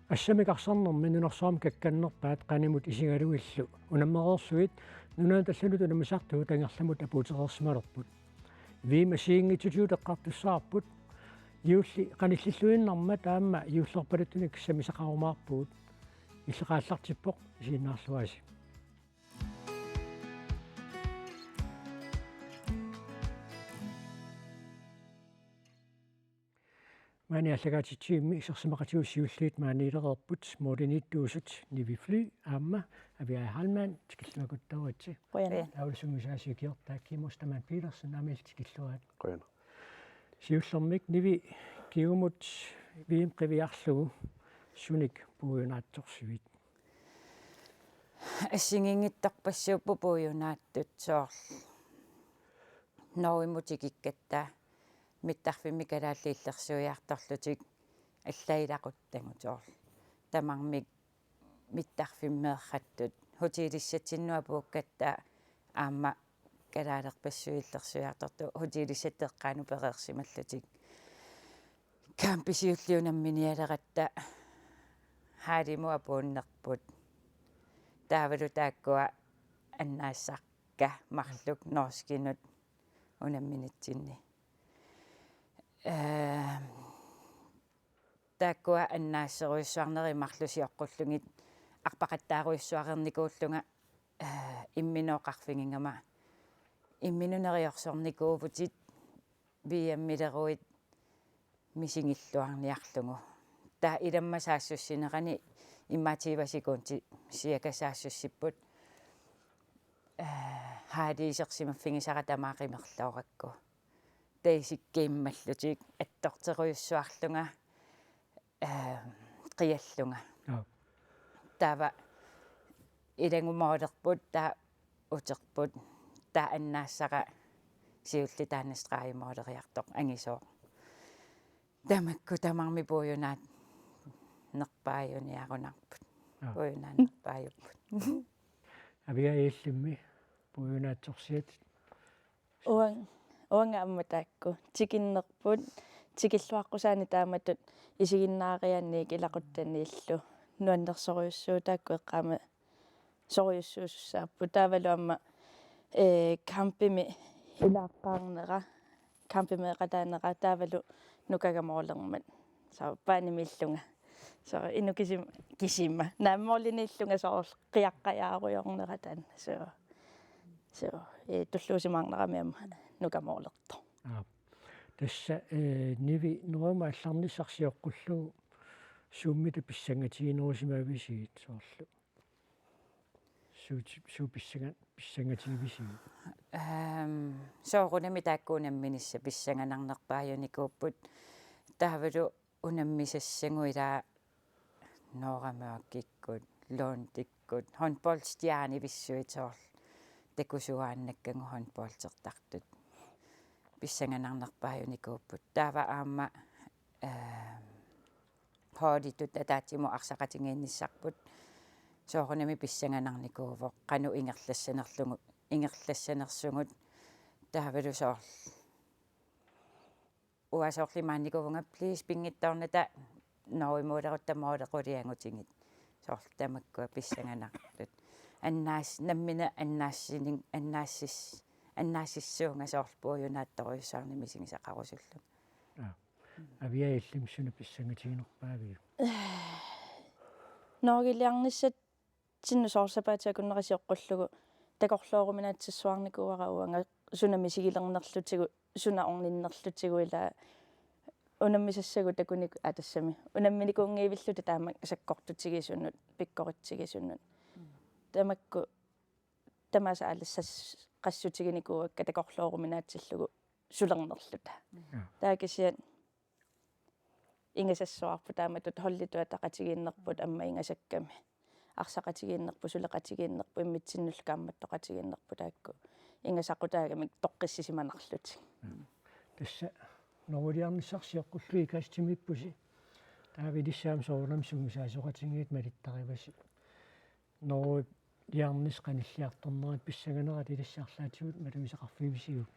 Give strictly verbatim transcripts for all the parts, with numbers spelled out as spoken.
Assammik arsarnermi nunarsuarmi kakkannerpaat qanimut isigalugillu unammereersuit nunanut allanut unammisartut angerlamut apuutereersimalerput. V M assigiinngitsutigut eqqartussavarput, juulli qanillilluinnarmat aamma juullerpaluttunik sammisaqarumaarpugut. Illit qaallartippoq, isiginnaarluaasi. Maani aallakaatitsivimmi isersimaqatigut siulliit maaniilereerput, moodiniittuusut Nivi Fly aamma Aviaja Heilmann, tikilluakkuttoritsi. Qujanaq. Taavalu sungiusaasoq ikiortaa Kimmo Stamann Petersen aamma illit tikilluarit. Qujanaq. Siullermik Nivi, kingumut V M qiviarlugu sunik puiunaatsorsivit? Assigiinngitsorpassuupput puiunaatsut soorlu Norgemut tikikkatta mittarfimmi kalaallit illersuiartorlutik allaat ilaquttagut soorlu. Tamarmik mittarfimmeerrattut hotelissatsinnut apuukkatta aamma kalaalerpassuit illersuiartortut hotelissatta eqqaanut pereersimallutik. Campi siulliit unamminialeratta haalimut apuunnerput. Taavalu taakkua annaassakka marluk norskinut unamminitsinni. Ee, taakkua annaasserujussuarnerit marluk sioqqullugit arpaqattaarujussuareernikuullunga, ee, imminut oqarfigigama imminut neriorsornikuuvutit V M-ileruit misigilluarniarlugu. Taava ilamma saassussinerani immaqa tyve sekundit cirka saassussipput. Ee, haali isersimaffigisara tamaat qimerloorakku. Taava isikka immallutik attorterujussuarlunga, ee, qiallunga. Joo. Taava ilanngummoolerput, taava uterput, taava annaassara siulliit taanna stregemooleriartoq angisooq. Tamakku tamarmik puiunaannerpaajuniarunarput. Joo. Puiunaannerpaajupput. Aviaja, illimmi puiunaatsorsiat? Uang-, uanga aamma taakku. Tikinnerput, tikilluaqqusaanik taamatut isiginnaariaanniit ilaquttaniillu. Nuannersorujussuuvoq, taakku eqqaamasorujussuusussaapput. Taavalu aamma, ee, campimi ilaaqqaarnera, campi meeqqataanera, taavalu nukagga moolermat. Soorlu baanimiillunga. Soorlu inuk kisima, kisima. Naamik mooliniillunga soorlu qiaqqajaarujoornera taanna. Soorlu. Soorlu, ee, tulluusimaarnerami aamma nukagga moolertoq. Aap. Tassa, ee, Nivi, Norgemut aallarnissaq sioqqullugu suummita pissangatiginerusimavisigit soorlu? Suut, suut pissanga-, pissangatigivisiuk? Ehm, soorunami taakku unamminissaq pissanganarnerpaajunikuupput. Taavalu unammisassagut ilaa Norge Mørchikkut, Lundikkut, håndboldstjernevissuit soorlu takusuaannakkagut håndboldertartut. Pissanganarnerpaajunikuupput. Taava aamma, ehm, holditut ataatsimut arsaqatigiinnissarput soorunami pissanganarnikuuvoq, qanoq ingerlassanerlugu, ingerlassanersugut, taavalu soorlu uanga soorlu imaannikuuvunga, please, pinngitsoornata Norgemuulerutta moolequliagutigit. Soorlu tamakkua pissanganartut. Annaas-, nammineq annaassining-, annaassis-, annaassissuunga soorlu puiunaatsorujussuarnik misigisaqarusullunga. Aa. Aviaja, illimmi suna pissangatiginerpaaviuk? Norgeliarnissatsinnut soorlu sapaatip akunnera sioqqullugu takorlooruminaatsissuarnikuuara uanga suna misigilernerlutigu, suna orninnerlutigu ilaa unammisassagut takunik-, aa, tassami. Unamminikuunngivilluta taama sakkortutigisunut, pikkoritsigisunut. Mm. Tamakku tamaasa aalassaqqassutiginikuuakka takorlooruminaatsillugu sulernerluta. Mm. Ja. Taava kisianni ingasassuarput taamatut holditut ataqatigiinnerput aamma ingasakkami. Arsaqatigiinnerput, suleqatigiinnerput, immitsinnullu kaammattoqatigiinnerput taakku ingasaqutaagamik toqqissisimanarlutik. Tassa norgeliarnissaq sioqqullugu IKAST-imiippusi. Taava ilissi aamma soorunami sungiusaasoqatigiit malittarivasi. Norgeliarnissaq qanilliartornerat pissanganerat ilissi arlaatigut malugisaqarfigivisiuk?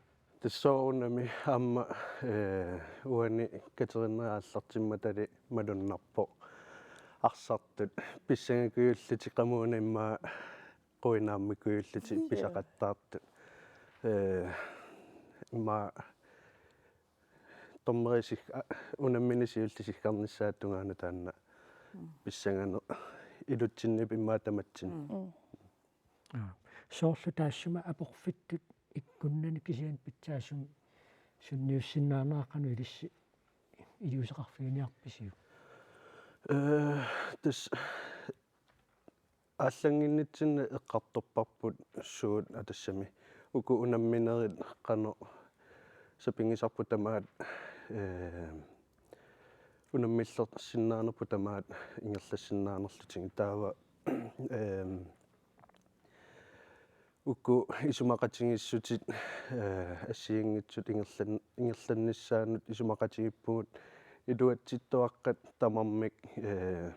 Tassa soorunami aamma, ee, uani Katerinerip aallartimmatali malunnarpoq. arsartut pissangakujullutik qamuuna immaqa quinaammikujullutik pisaqattaartut. Ee, immaqa dommerisik unammineq siulleq sikkarnissaata tungaanut taanna pissanganeq ilutsinniippoq immaqa tamatsinnut. Aa. Soorlu taassuma aporfittut ikkunnani kisianni pitsaasumik sunniussinnaanerat qanoq ilissi iliuuseqarfiginiarpisiuk? Ee, tassa aallannginnitsinni eqqartorparput suut atassami. Uku unamminerit qanoq sapinngisarput tamaat, ee, unammillersinnaanerput tamaat ingerlassinnaanerlutigit taava, ee, uku isumaqatigiissutit, ee, assigiinngitsut ingerlan-, ingerlannissaannut isumaqatigiippugut iluatsittuaqqat tamarmik, ee,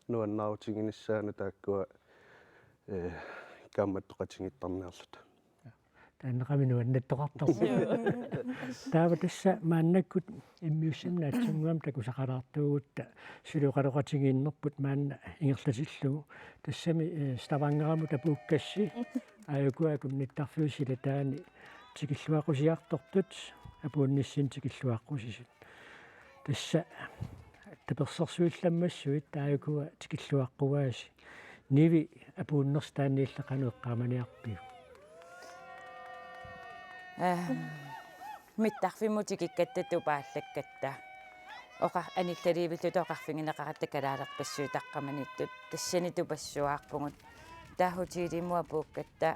nuannaarutiginissaannut taakkua, ee, kaammattoqatigiittarniarluta. Taanneqami nuannattoqartarpoq. Taava tassa maannakkut immiussamik naatsumik takusaqalaartuugutta suli oqaloqatigiinnerput maanna ingerlatillugu. Tassami, eh, Stavangerimut apuukkassi aajukua akunnittarfiup silataani tikilluaqqusiartortut apuunnissinni tikilluaqqusisut. Tassa tapersersuillammassuit taakua tikilluaqquaasi. Nivi apuunnersi taanna illit qanoq eqqaamaniarpiuk? Ehm, mittarfimmut tikikkatta tupaallakkatta. Oqa-, anillaliivilluta oqarfigineqaratta kalaalerpassuit taqqamaniittut. Tassani tupassuaarpugut. Taava hotelimut apuukkatta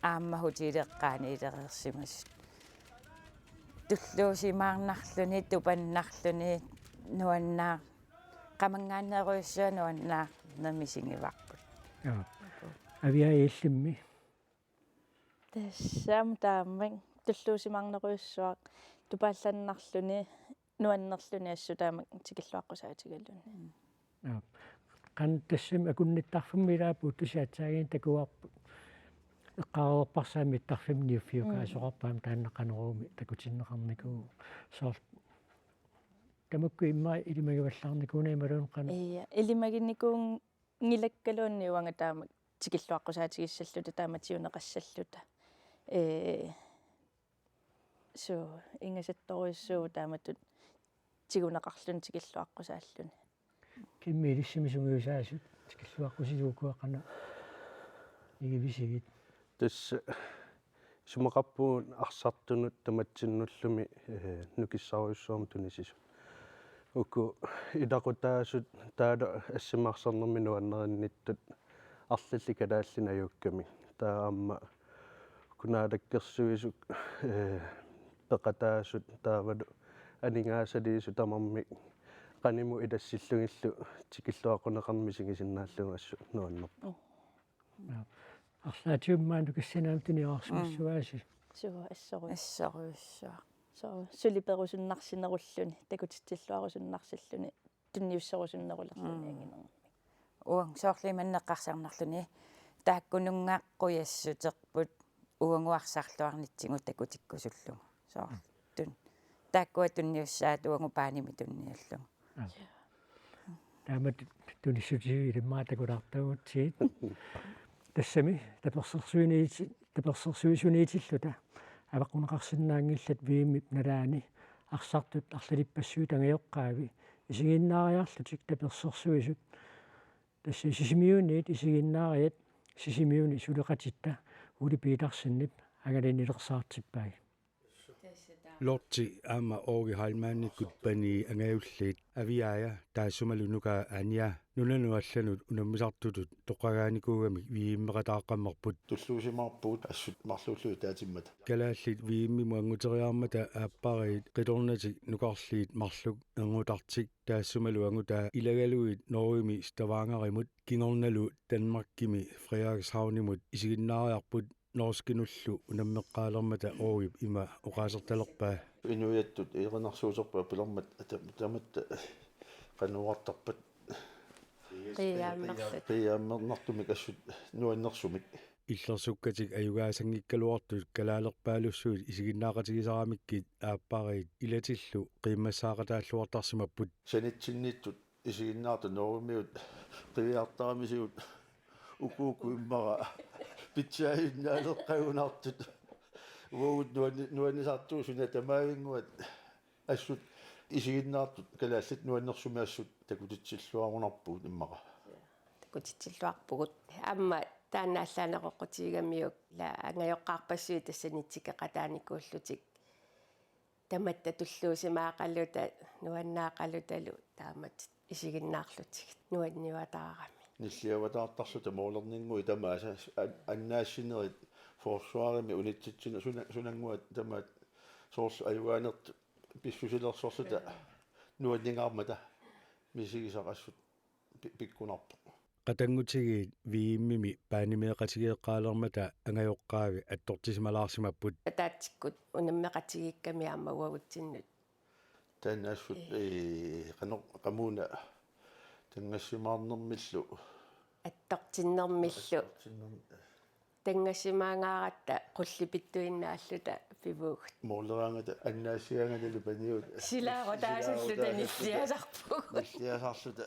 aamma hoteleqqaaniilereersimasut. Tulluusimaarnarluni, tupannarluni, nuannaar-, qamanngaannerujussuaq nuannaarneq misigivarput. Joo. Aviaja, illimmi? Tassami taama tulluusimaarnerujussuaq tupaallannarluni nuannerluni assut taama tikilluaqqusaatigaluni. Aap. Qanoq tassami akunnittarfimmi ilaa puuttussaatsaaginnaq takuarput. Eqqaareerparsi aamma mittarfimmik niuffiukaasoqarpat aamma taanna qanormi takutinneqarnikuuvoq. Soorlu tamakku immaqa ilimagivallaarnikuunngilaq imaluunniit qanoq? Ija, ilimaginnikuunngilakkaluunniit uanga taama tikilluaqqusaatigissalluta taama tiuneqassalluta. Ee, suu, ingasattorujussuuvoq taamatut tiguneqarluni tikilluaqqusaalluni. Kimmi, ilissimi sungiusaasut tikilluaqqusisut ukua qanoq igivisigit? Tassa isumaqarpugut arsartunut tamatsinnullu, eh, nukissarujussuarmik tunisisut. Uku ilaqutaasut taavalu assimaarsarnermi nuannerinnittut arlallit kalaallit najuukkamik. Taava aamma uku naalakkersuisut, eh, peqataasut taavalu aningaasaliisut tamarmik qanimut ilassillugillu tikilluaqquneqarneq misigisinnaallugu assut nuannerpoq. Joo. Arlaatigut maani nukissani aamma tuniorarsimassuaasi. Mm. Suu, assoru-. Assorujussuaq. Suu, suli perusunnarsinerulluni, takutitsilluarusunnarsilluni, tunniusserusunnerulerluni. Mm. Anginermi. Uanga soorlu imannak eqqarsarnarluni, taakkununnga qujassuterput uagut arsarluarnitsigut takutikkusullugu. Soorlu. Mm. Tun-, taakkua tunniussaat uagut paanimi tunniullugu. Aa. Taamatut tunissutigiuk ilimmaa takulaartuugutsigit. Tassami tapersersuiniiti-, tapersersuisuniitilluta avaqqunneqarsinnaanngillat V M-ip nalaani arsartut arlalippassuit angajoqqaavi isiginnaariarlutik tapersersuisut. Tassa Sisimiuniit isiginnaariat Sisimiuni suleqatitta Ole Petersenip angalaneqarsaartippai. Lotti aamma Åge Heilmannikkut panii angajulliit Aviaja taassumalu nukaa Anja nunanut allanut unammisartutut toqqagaanikuugamik V M-eqataaqqammerput. Tulluusimaarpugut assut marluulluta taatimmata. Kalaallit V M-imut annguteriarmata aappariit qitornatik nukarliit marluk erngutartik taassumalu angutaa ilagalugit Norgemi Stavangerimut kingornalu Danmarkimi Frederikshavnimut isiginnaariarput norskinullu unammeqqaalermata Ågep ima oqaasertalerpaa. Inuiattut erinarsuuserput apilermat ata-, tamatta qanuartarpat. Qiiaammerluni. Qiiaammerluni assut nuannersumik. Illersukkatik ajugaasanngikkaluartut kalaalerpaalussuit isiginnaaqatigisaramikkit aappariit ilatillu qiimmassaaqataalluartarsimapput. Sanitsinniittut Isiginnaartut normiut qiviartaramisigut ukuuku immaqa pitsaasinnaaleqqagunartut. Uagut nuanni-, nuannisartuusuna tamaavinnguat assut isiginnaartut kalaallit nuannersumik assut takutitsilluarunarpugut immaqa. Takutitsilluarpugut. Aamma taanna allaaneroqqutigigamiuk ila angajoqqaarpassuit tassani tikeqataanikuullutik. Tamatta tulluusimaaqaluta, nuannaaqalutalu taamatut isiginnaarlutigit nuanniuataarami. Nilliavataartarluta målerninnguit tamaasa an-, annaassinerit forsvarimi unitsitsineq suna-, sunannguat tamaat soorlu ajugaanertut pissusilersorluta nuanningaarmata misigisaqassut pi-, pikkunarpoq. Qatanngutigiit V M-imi paanimeeqatigeeqqaalermata angajoqqaavi attortisimalaarsimapput. Ataatsikkut unammeqatigiikkami aamma uagutsinnut. Taanna assut, ee, qanoq qamuuna tanngassimaarnermillu. Attortinnermillu. Attortinnermi-, tanngassimaangaaratta qullipittuinnaalluta pivugut. Måleraangata annaassigaangatalu panigut. Silaarutaasulluta nilliasarpugut. Nilliasarluta.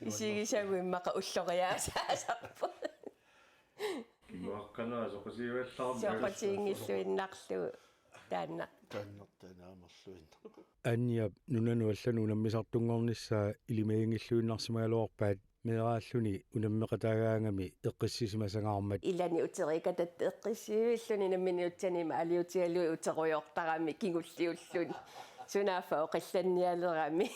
Isigisagut immaqa ulloriaasaasarput. Kinguaqqanera soqutigivallaarmi. Soqutiginngilluinnarlugu taanna. Taanna taanna amerluinnaq. Anniap nunanut allanut unammisartunngornissaa ilimaginngilluinnarsimagaluarpaat meeraalluni unammeqataagaangami eqqissisimasangaarmat. Ilani uteriikatatta eqqissivilluni nammineq utsanima aliutigalui uterujoortarami kingulliulluni. Sunaaffa oqillannialerami.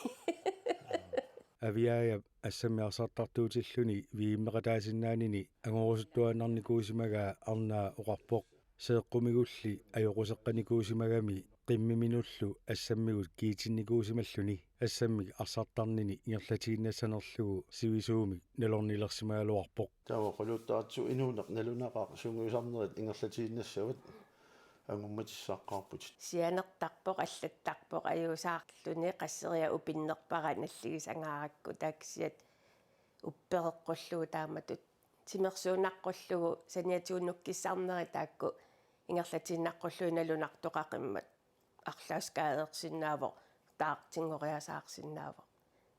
Aviaajap assammik arsartartuutilluni V M-eqataasinnaanini angorusuttuaannarnikuusimagaa arnaa oqarpoq. Seeqqumigulli ajoquseqqanikuusimagami qimmiminullu assammigut kiitinnikuusimalluni assammik arsartarnini ingerlatiinnassanerlugu sivisuumik nalornilersimagaluarpoq. Taava oqaluuttaratsigu inuuneq nalunaqaaq sungiusarnerit ingerlatiinnassavat angummatisassaqarputit. Sianertarpoq, allattarpoq, ajuusaarluni qasseriarluni upinnerpara nalligisangaarakku taava kisiat uppereqqullugu taamatut timersuunnaqqullugu saniatigut nukkissarneri taakku ingerlatiinnaqqullugu nalunartoqaqimmat arlaat skadersinnaavoq, taartinngoriasaarsinnaavoq.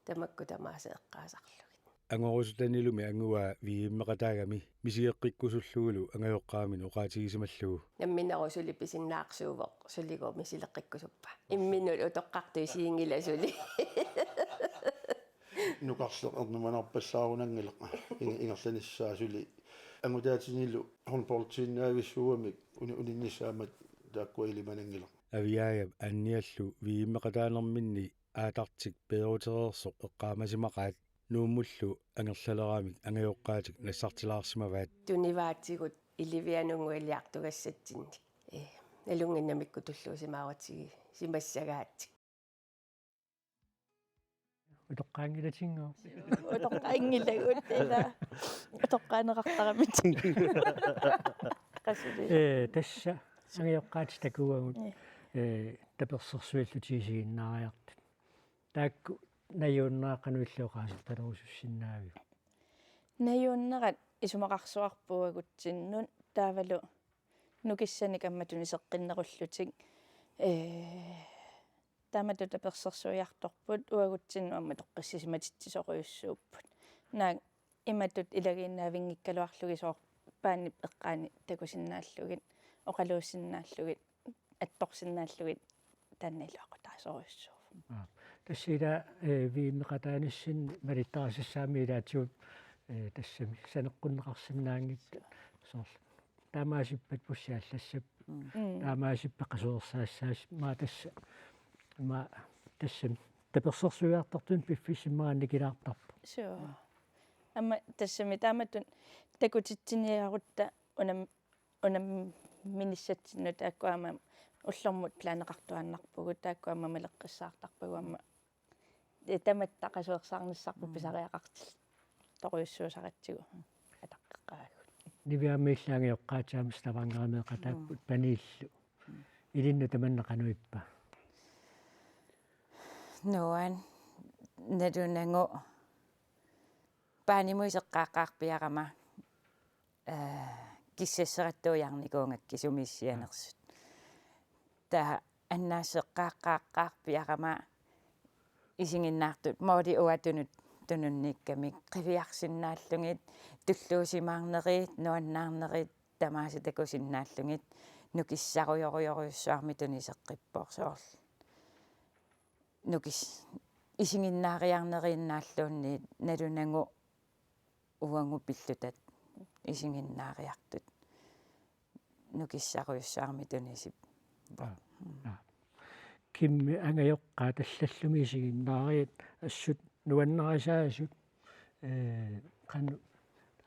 Tamakku tamaasa eqqaasarlugit. Angorusutanilumi anguaa V M-eqataagami misigeqqikkusullugulu angajoqqaamini oqaatigisimallugu. Nammineq suli pisinnaarsuuvoq, sulilu misileqqikkusuppa. Imminut utoqqartut isiginngillat suli. Nukarleq ernumanarpallaarunanngilaq. Ing-, ingerlanissaa suli. Angutaatinilu håndboldtiinnaavissuugamik uni-, uninnissaammat taakkua ilimananngilaq. Aviaajap Anniallu V M-eqataanerminni aatartik peerutereersoq eqqaamasimaqaat. Nuummullu angerlaleramik angajoqqaatik nassartilaarsimavaat. Tunivaatigut ilivianunguiliartugassatsinnik. Ee, nalunnginnamikku tulluusimaarutigisimassagaatsik. Utoqqaanngilatinngooq. Utoqqaanngilagut ila. Utoqqaaneqartaramik. Qasuli. Ee, tassa angajoqqaatit takuagut. Ee. Ee, tapersersuillutik isiginnaariartut. Taakku najuunnerat qanoq illit oqaasertalerusussinnaaviuk? Najuunnerat isumaqarsuarput uagutsinnut taavalu nukissanik ammatut iseqqinnerullutik. Ee, taamatut tapersersuiartorput uagutsinnut aamma toqqissisimatitsisuusorujussuupput. Naak imatut ilagiinnavinngikkaluarlugit soorlu paanip eqqaani takusinnaallugit, oqaluussinnaallugit, attorsinnaallugit taanna iluaqutaasorujussuuvoq. Aa, tassa ila, ee, V M-eqataanissinni malittarisassaammik ilaatigut, ee, tassami saneqqunneqarsinnaanngitsut soorlu. Taamaasippat pussiallassap. Mm. Taamaasippat qasuersaassaasip. Maa tassa. Maa tassami. Tapersersuiartortunik piffissap immaqa nikilaartarpoq. Suu. Aamma tassami taamatut takutitsiniarutta unam-, unamminissatsinnut taakku aamma ullormut planeqartuaannarpugut, taakku aamma maleqqissaartarpagut aamma. Ee, tamatta qasuersaarnissarput. Mm. Pisariaqartillugu torujussuusaratsigu ataqqeqaagut. Niviarmiillaangajoqqaatsaamista Stavangerimiiqataapput. Mm. Paniillu. Mm. Ilinnut tamanna qanoq ippa? Nuan nalunagu paanimut iseqqaaqqaarpiarama, ee, kissasserattuiarnikuugakku kisimiissianersut. Taava annaasseqqaaqqaaqqaarpiarama isiginnaartut, måli uanga tunut-, tununniikkamik qiviarsinnaallugit, tulluusimaarnerit, nuannaarnerit tamaasa takusinnaallugit, nukissarujorujorujussuarmik tuniseqqippoq soorlu. Nukis-, isiginnaariarneriinnaalluunniit nalunagu uagut pillutat isiginnaariartut nukissarujussuarmik tunisippoq. Aa, aa. Kimmi angajoqqaat allallumi isiginnaariat assut nuannarisaasut, ee, qanoq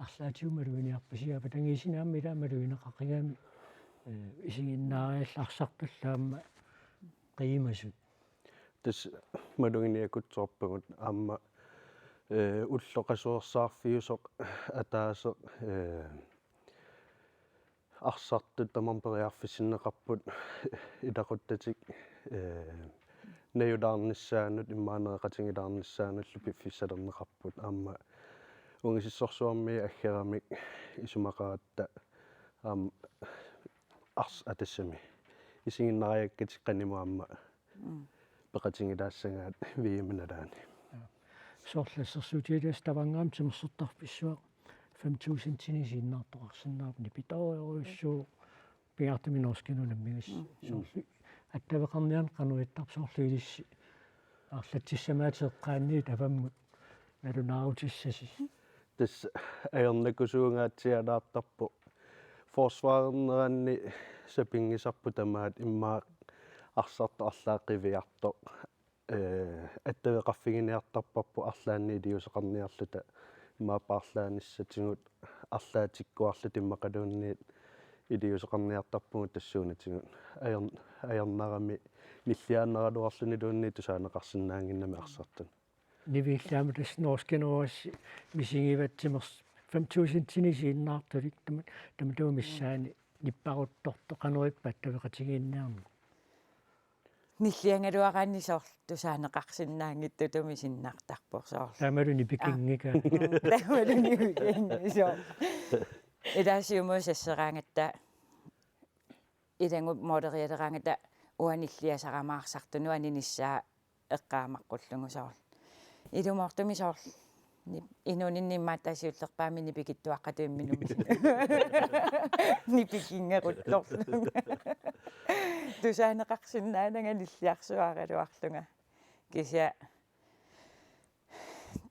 arlaatigut maluginiarpisi, avatangiisinni aamma ilaa malugineqaqigami, ee, isiginnaariallit arsartullu aamma qiimasut? Tassa maluginiakutsoorpagut aamma, ee, ulloq qasuersaarfiusoq ataaseq, ee, arsartut tamarmik periarfissinneqarput ilaquttatik, ee, najulaarnissaannut imaluunniit nereqatigilaarnissaannullu piffissalerneqarput aamma ungasissorsuarmiit aggeramik isumaqaratta aamma ars-, aa, tassami isiginnaariakkatik qanimut aamma Mm. peqatigilaassagaat V M-ip nalaani. Soorlu assersuutigilaassi Stavangerimi timersortarfissuaq fem tusindinik isiginnaartoqarsinnaavarput, nipitoorujussuuvoq pingaartumik norskinut unammigassi. Mm. Soorlu attaveqarniarneq qanoq ittarpa, soorlu ilissi arlatsissamaatip eqqaaniit avammut nalunaarutissasi? Tassa ajornakusuungaatsialaartarpoq. Forsvarerneranni sapinngisarput tamaat immaqa arsartoq arlaat qiviartoq. Ee, attaveqarfiginiartarparput arlaannik iliuuseqarniarluta, immaqa paarlaanissatigut arlaat tikkuarluta immaqaluunniit iliuuseqarniartarpugut tassuunatigut. Ajor-, ajornarami nilliaannaraluarluniluunniit tusaaneqarsinnaannginnami arsartunut. Niviilli aamma tassa norskinut misigivat timers-, fem tusindinik isiginnaartulik tama-, tamatuma missaani nipparuttortoq, qanoq ippa attaveqatigiinniarneq? Nilliagaluaraanni soorlu tusaaneqarsinnaanngitsutut misinnaartarpoq soorlu. Taamalu nipikinngikkaa. Aa. Mm, taamalu nipikinngikkaa soorlu. Ilaa siumut sasseraangatta, ilagut målerialeraangatta uanga nilliasarama arsartunut aninissaa eqqaamaqqullugu soorlu. Ilumoortumik soorlu. Ni-, inuuninni immaqa taava siullerpaamik nipikitsuaqqatut imminut. Nipikinngeruttorlunga. Tusaaneqarsinnaananga nilliarsuaraluarlunga. Kisianni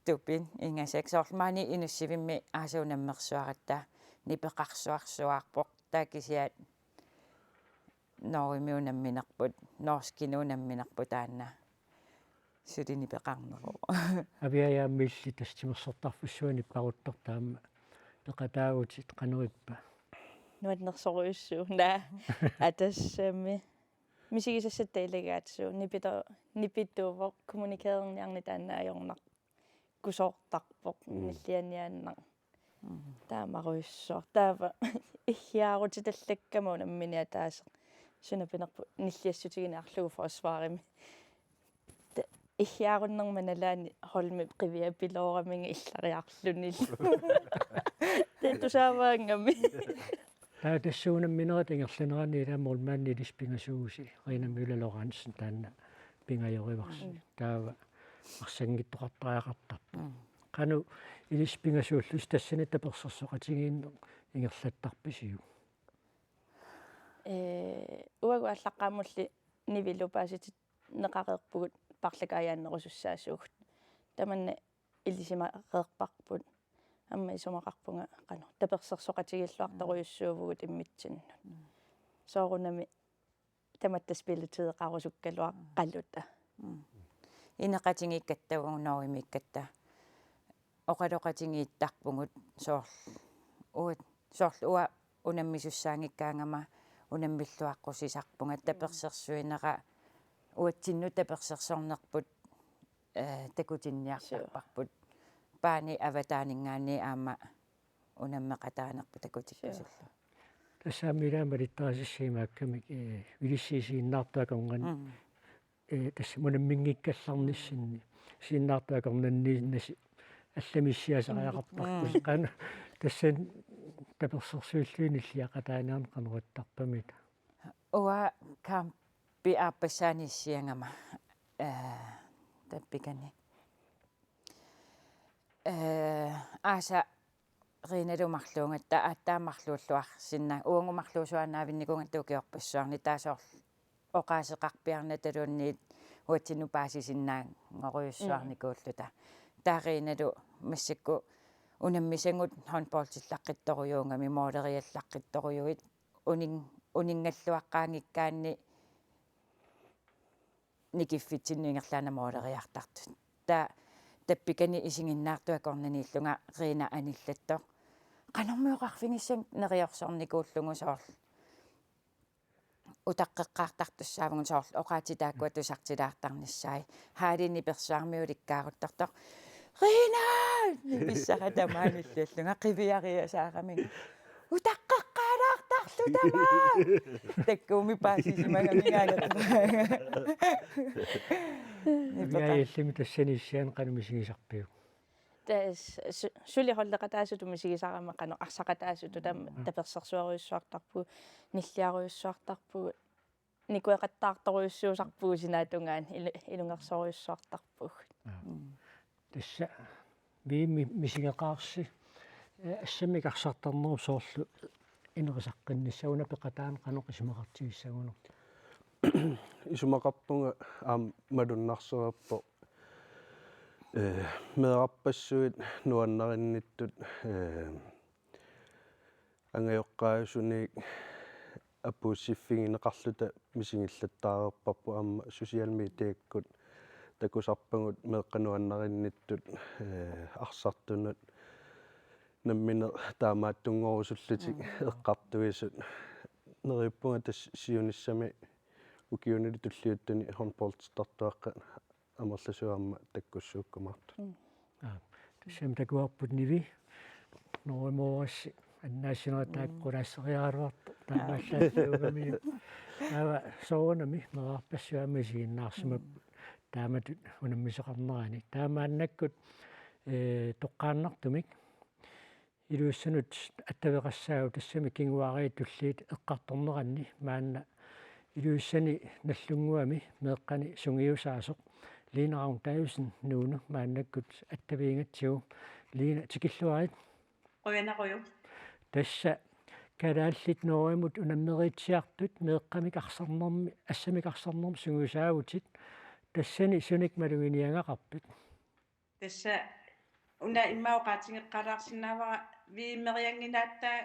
tupit ingasak soorlu maani Inussivimmi aasaq unammersuaratta nipeqarsuarsuaarpoq. Taava kisianni Norgemi unamminerput, norskinut unamminerput taanna suli nipeqarneruvoq. Aviajaammi illit tassa timersortarfissuanut nipparuttortut aamma peqataavutit, qanoq ippa? Nuannersorujussuuvoq. Naa, aa, tassami. Misigisassatta ilagaat suu, nipito-, nipituuvoq, kommunikeerniarneq taanna ajornaq kusoortarpoq. Mm. Nillianniaannaq. Mm. Taamarujussuaq. Taava iggiaarutitallakkama unammineq ataaseq suna pinerpoq nilliassutigineqarlugu forsvarimi. Ta-, iggiarunnerma nalaani Holmip qiviapilooraminga illariarlunillu. Taava tusaavaangami. Taava tassa unamminerata ingerlanerani ilaa målmandi ilissi pingasuusi, Rina Møller Lorentzen, taanna pingajorivarsi. Mm. Taava arsanngitsoqartariaqartarpoq. Mm. Qanoq ilissi pingasuullusi tassani tapersersoqatigiinneq ingerlattarpisiuk? Ee, uagut aallaqqaammulli Nivilu paasitinneqareerpugut paarlakaajaannerusussaasugut. Tamanna ilisimareerparput. Aamma isumaqarpunga qanoq tapersersoqatigiilluartorujussuuvugut immitsinnut. Mm. Soorunami tamatta spilletideqarusukkaluaqaluta. Mm. Ineqatigiikkatta uagut Norgemiikkatta oqaloqatigiittarpugut soorlu uat, soorlu uanga unammisussaanngikkaangama unammilluaqqusisarpunga, tapersersuinera uatsinnut tapersersornerput, eh, takutinniartarparput. Suu. Paani avataaninngaanniit aamma unammeqataanerput takutikkusullugu. Suu. Tassami ilaa malittarisassat imaakkamik, eh, ilissi isiginnaartut akornanni. Mm. Ee, tassa unamminngikkallarnissinni. Isiginnaartut akornanniinnasi allami issiasariaqartarpusi. Mm. Qanoq tassani tapersersuilluinnilliaqataaniarneq qanoq ittarpamita? Uanga kampip aappassaani issiagama, ee, tappikani. Ee, aasa Riinalu marluugatta, aatsaat marluulluarsinnaa-, uagut marluusuaannaavinnikuugatta ukiorpassuarni, taava soorlu oqaaseqarpiarnataluunniit uatsinnut paasisinnaanngorujussuarnikuulluta. Mm. Taava Riinalu massakkut unammisagut håndboldillaqqittorujuugami, måleriallaqqittorujuit, unin-, uninngalluaqqaanngikkaanni nikiffitsinnut ingerlaannaq måleriartartut. Taava tappikani isiginnaartut akornanniillunga Riina anillattoq. Qanormi oqarfigissannik neriorsornikuullugu soorlu utaqqeqqaartartussaavugut, soorlu oqaatsit taakkua tusartilaartarnissaat. Haalini persuarmi ulikkaaruttortoq. Riina! Nipissara tamaani illallunga qiviariasaarami. Utaqqeqqaalaartarluta aamma! Takkuumik paasisimagamigaangat. Miaillimi tassani issiaani qanoq misigisarpiuk? Tas-, su-, suli holdeqataasutut misigisarama qanoq arsaqataasutut taama. Mm. Tapersersuerujussuartarpugut, nilliarujussuartarpugut, nikueqattaartorujussuusarpugut sinaatungaani ilu-, ilungersorujussuartarpugut. Aa. Mm. Tassa V M-i misigeqaarsi, eh, assammik arsartarnerup soorlu inerisaqqinnissaa una peqataanut qanoq isumaqartigissagunarpa? Isumaqarpunga aamma malunnarsereerpoq. Eh, meerarpassuit nuannarinnittut, eh, angajoqqaajusuniit apuussiffigineqarluta misigillattaareerparput, aamma social mediakkut takusarpagut meeqqat nuannarinnittut, eh, arsartunut nammineq taamaattunngorusullutik. Mm. Eqqartuisut. Neriuppunga tassa siunissami ukiunili tulliuttuni håndboldertartuaqqat amerlasuut aamma takkussuukkumaartut. Mm. Aa, tassami takuarput Nivi, Norge Morris, annaassinerit taakku. Mm. Qulaasseriaraluartoq. Aa. Taamaallaatiugami. Taava soorunami meerarpassuit aamma isiginnaarsimapput. Mm. Taamatut unammisoqarnerani. Taava maannakkut, eh, toqqaannartumik Ilulissanut attaveqassaagut, tassami kinguaariit tulliit eqqartorneranni maanna Ilulissani Nagdlunguami meeqqani sungiusaasoq Line Ravn Davidsen, Nuunu, maannakkut attavigigatsigu. Line, tikilluarit. Qujanaq Uju. Tassa kalaallit Norgemut unammeriitsiartut meeqqamik arsarnermi, assamik arsarnermi sungiusaavutit. Tassani sunik maluginiagaqarpit? Tassa una immaqa oqaatigeqqaalaarsinnaavara V M-eriannginnatta,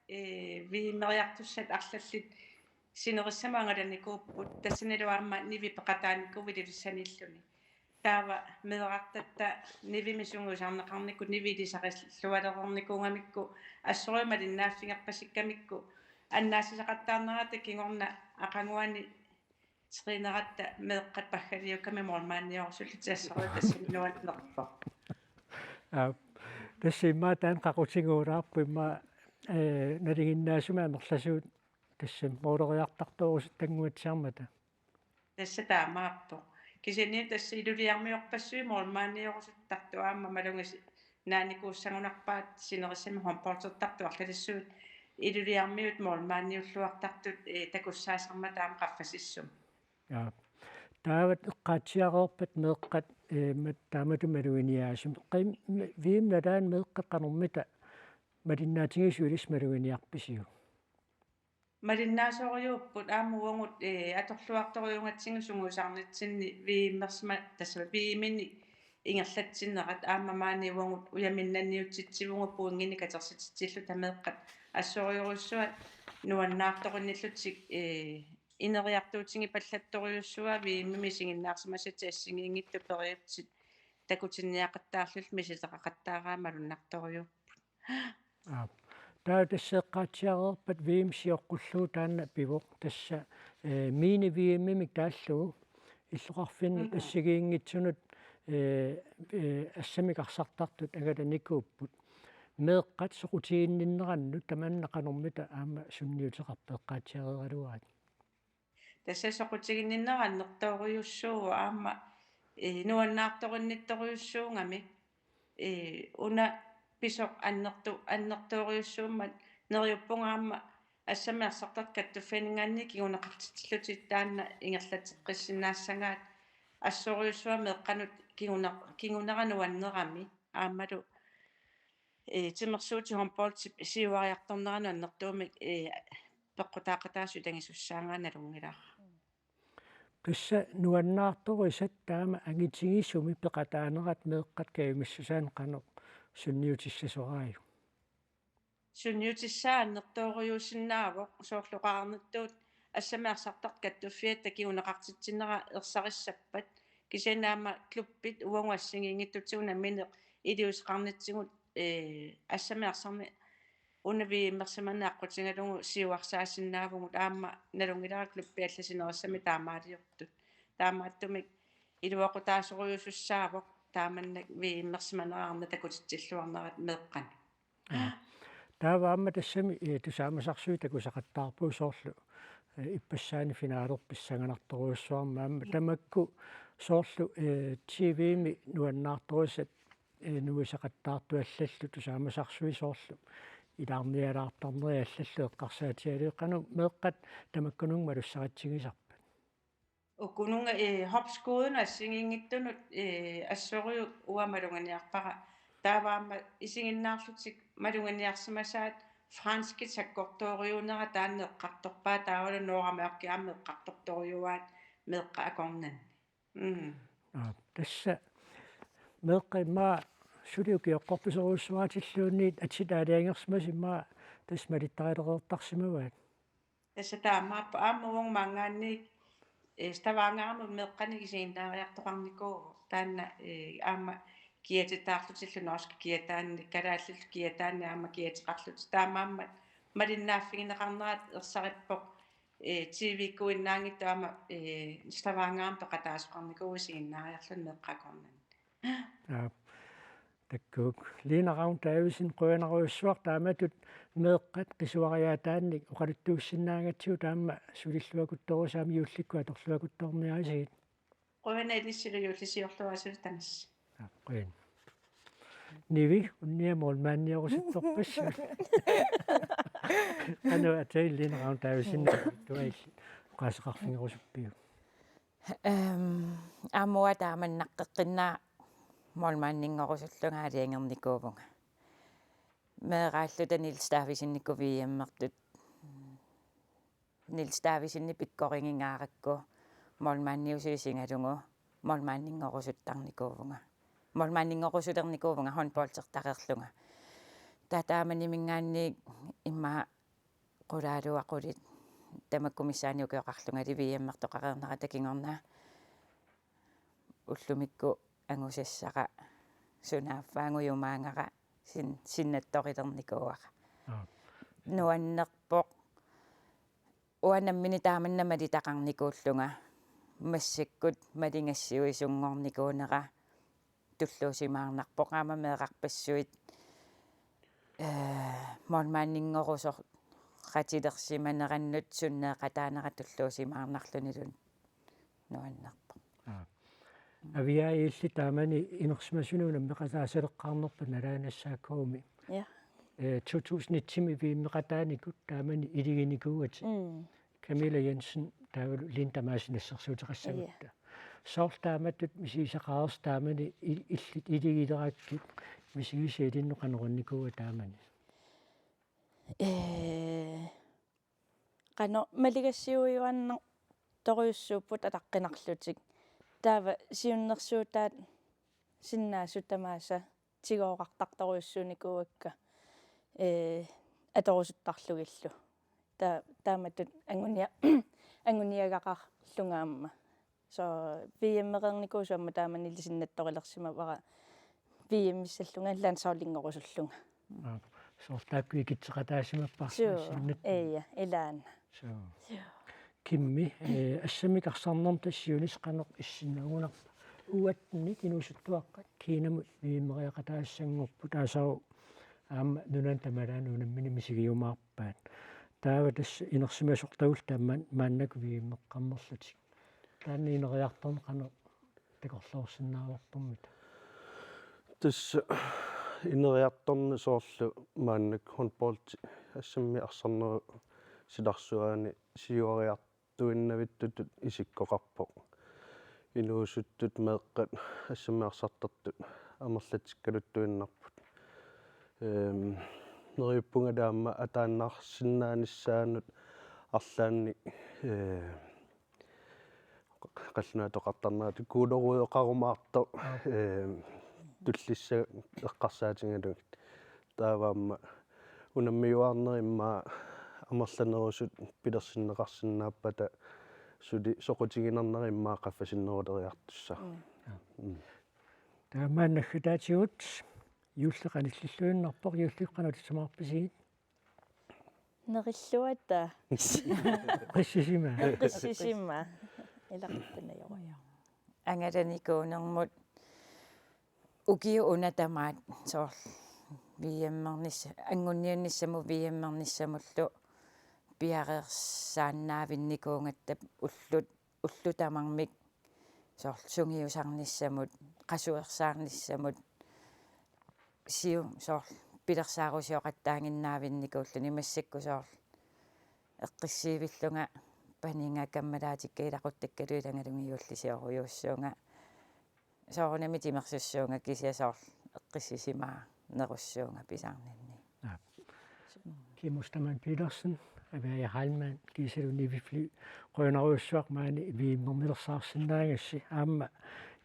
eh, V M-eriartussat arlallit sinerissamut angalanikuupput, tassanilu aamma Nivi peqataanikuuvoq Ilulissaniilluni. Taava meerartatta Nivimik sungiusarneqarnikut Nivi ilisarillualereernikuugamikku assorujuk malinnaaffigerpasikkamikku annaassisaqattaarnerata kingorna aqaguani trænerit meeqqat paggaliukkami målmandiorusullutik, assorujuk tassani nuannerpoq. Aa, tassa immaqa taanna qaqutiguulaarpoq immaqa, eh, nalinginnaasumik amerlasuut tassa måleriartartorusuttanguatsiarmata. Tassa taamaappoq. Kisianni tassa Ilulissarmiorpassuit målmandiorusuttartut aamma malugisi- naanikuussagunarpaat sinerissami håndboldertartut arlalissuit Ilulissarmiut målmandiulluartartut, eh, takussaasarmata aamma qaffasissumi. Ja. Taava eqqaatsiareerpat meeqqat, eh, mat-, taamatut maluginiaasumik. Qim-, V M nalaani meeqqat qanormita malinnaatigisut ilissi maluginiarpisiuk? Malinnaasorujuupput aamma uagut, eh, atorluartorujuugatsigu sungiusarnitsinni V M-ersima-, tassa V M-ini ingerlatsinnerat aamma maani uagut ujaminnanniutitsivugut pointinik katersititsilluta meeqqat assorujorujussuaq nuannaartorinnillutik, eh, ineriartuutigipallattorujussuaq V M-imi isiginnaarsimassatit assigiinngitsut periutsit takutinniaqattaarlutik misileqaqattaaraat malunnartorujuupput. Aap. Taava tassa eqqaatsiareerpat V M sioqqullugu taanna pivoq tassa, eh, mini-V M-imik taallugu illoqarfinni. Mm. Assigiinngitsunut, eh, eh, assamik arsartartut angalanikuupput. Meeqqat soqutiginninnerannut tamanna qanormita aamma sunniuteqarpa eqqaatsiareeraluarit? Tassa soqutiginninnera annertoorujussuuvoq aamma, eh, nuannaartorinnittorujussuugami, eh, una pisoq annertu-, annertoorujussuummat neriuppunga aamma assamik arsartartut kattuffianinngaanniit kinguneqartitsillutik taanna ingerlateqqissinnaassagaat assorujussuaq meeqqanut kinguna-, kingunera nuannerami aammalu, ee, timersuutit håndboldip siuariartorneranut annertuumik, ee, peqqutaaqataasut ilagisussaagaat nalunngilara. Tassa nuannaartorisat taama angitigisumik peqataanerat meeqqat kajumissusaannik qanoq sunniutissasoraajuk? Sunniutissaa annertoorujussuusinnaavoq, soorlu oqarnittut assammik arsartartut kattuffiata kinguneqartitsinerat ersarissappat, kisianni aamma klubbit uagut assigiinngitsutigut nammineq iliuuseqarnitsigut, ee, assammik arsarneq una V M-ersimaneq aqqutigalugu siuarsaasinnaavugut, aamma nalunngilara klubbit allat sinerissami taamaaliortut. Taamaattumik iluaqutaasorujusussaavoq taamannak V M-ersimanera arnat takutitsilluarnerat meeqqanut. Aa. Taava aamma tassami, eh, tusaamasarsuit takusaqattaarput soorlu, eh, ippassaani finalerput pissanganartorujussuarmik aamma. Jep. Tamakku soorlu, eh, T V-mi nuannaartorisat, eh, nuisaqattaartut allallu tusaamasarsuit soorlu ilaarnialaartarneri allallu eqqarsaatigalugit qanoq meeqqat tamakkununnga malussaritsigisarpat? Ukununnga, eh, hopskudinut assigiinngitsunut, eh, assorujuk uanga malunnarniarpara. Taava aamma isiginnaarlutik malunnarniarsimasaat franskit sakkortoorujuunera taanna eqqartorpaat, taavalu Nordamerikkami aamma eqqartortorujuaat meeqqat akornanni. Mm. Aa, tassa meeqqat immaqa suli ukioqqorpisorujussuugatilluunniit atit aalajangersimasut immaqa tassa malittarilereertarsimavaat. Tassa taamaappoq, aamma uagut maanngaanniit, eh, Stavangerimut meeqqanik isiginnaariartoqarnikuuvoq. Taanna, eh, aamma kiatitaarlutillu norskit kiataanni, kalaallit kiataanni aamma kiateqarlutik. Taamaammat malinnaaffigineqarnerat ersarippoq, eh, T V-kkuinnaanngitsoq aamma, eh, Stavangerimut peqataasoqarnikuuvoq isiginnaariarluni meeqqat akornanni. Aap. Takuuk. Lina Ravn Davidsen, qujanarujussuaq taamatut meeqqat qisuariaataannik oqaluttuussinnaagatsigut, aamma sulilluakutsoorussi aamma juullikkut atorluakutsoorniarisigit. Qujanaq ilissilu juullisiorluarisilu tamassi. Aap, qujan. Nivi, unnia målmandiorusuttorpassuit. Qanoq atai Lina Ravn Davidsen, tuailli oqaaseqarfigerusuppiuk? Ehm, aamma uanga taamannaqqeqqinnaa målmandinngorusuttunga aalajangernikuuvunga. Meeraalluta Niels Davidsennikkut V M-ertut. Niels Davidsenip pikkorigingaarakku målmandiusut isigalugu målmandinngorusuttarnikuuvunga. Målmandinngorusuternikuuvunga håndboldertareerlunga. Taava taamaniminngaanniit immaqa qulaaluaqulit tamakku missaani ukioqarlungali V M-ertoqareernerata kingorna ullumikkut angusassara sunaaffa angujumaagara sin-, sinnattorilernikuuara. Aap. Nuannerpoq. Uanga nammineq taamanna malitaqarnikuullunga massakkut maligassiuisunngornikuunera tulluusimaarnarpoq, aamma meerarpassuit, eh, målmandinngorusooqatilersimanerannut sunneeqataanera tulluusimaarnarlunilu nuannerpoq. Aap. Aviaa, illit taamani inersimasunut unammeqataasaleqqaarnerpat nalaani S A K-mi. Ja. Eh, to tusind et-imi V M-eqataanikut taamani iliginikuugatit. Mm. Camilla Jensen taavalu Linda Madsen assersuuteqassagutta. Ja. Soorlu taamatut misigisaqareersoq taamani il-, illit iligilerakkit misigisi ilinnut qanoq oqarnikuua taamani? Ee, qanoq maligassiuiuaannartorujussuupput ataqqinarlutik. Taava siunnersuutaat sinnaasut tamaasa tigooqartartorujussuunikuuakka, ee, atorusuttarlugillu. Ta-, taamatut angunia-, anguniagaqarlunga aamma. Så V M-ereernikuusoq aamma taamani ilisinnattorilersimavara V M-issallunga landsholdinngorussullunga. Aap, soorlu taakku ikitseqataasimapparsi. Suu, sinnat. Eija, ilaana. Suu. Suu. Kimmi, eh, assammik arsarnermi tassa siunissaq qanoq issinnagunarpa? U attenit inuusuttuaqqat Kinamut V M-eriaqataassanngorput, taassaavoq aamma nunani tamalaani unammineq misigiumaarpaat. Taava tassa inersimasortagullu taama maannakkut V M-eqqammerlutik. Taanna ineriartorneq qanoq takorloorsinnaavarput? Tassa ineriartorneq soorlu maannakkut håndboldi assammik arsarnerup silarsuaani siuariartuinnavittutut isikkoqarpoq. Inuusuttut meeqqat assammik arsartartut amerlatsikkaluttuinnarput. Ehm, neriuppunga taama ataannarsinnaanissaanut arlaannik, eh, qallunaatoqartarnerat kuulorujoqarumaartoq, eh, tullissaq eqqarsaatigalugit. Taava aamma unammiuaarnerimma amerlanerusut pilersinneqarsinnaappata suli soqutiginarnerimma qaffasinneruleriartussaq. Mm. Mm. Taamaannakkut taatigut juulli qanillilluinnarpoq, juulli qanoq isumaqarpisigit? Nerilluata. Qissisima. Qissisima. Ilaquttunajorujoq. Angalanikuunermut ukiup una tamaat soorlu V M-ernissa-, angunniunnissamut V M-ernissamullu piareersaannaavinnikuugatta ullut, ullut tamarmik soorlu sungiusarnissamut, qasuersaarnissamut, siu-, soorlu pilersaarusioqattaaginnaavinnikuulluni massakkut soorlu eqqissiivillunga paniga kammalaatikka ilaquttakkalu ilangalugiullisiorujussuunga. Soorunami timersussuunga kisianni soorlu eqqissisimaarnerussuunga pisarnanni. Aap. Kim Ostermann Petersen, Aviaja Heilmann, kiisalu Nivi Fly, qujanarujussuaq maani V M-ernilersaarsinnaagassi, aamma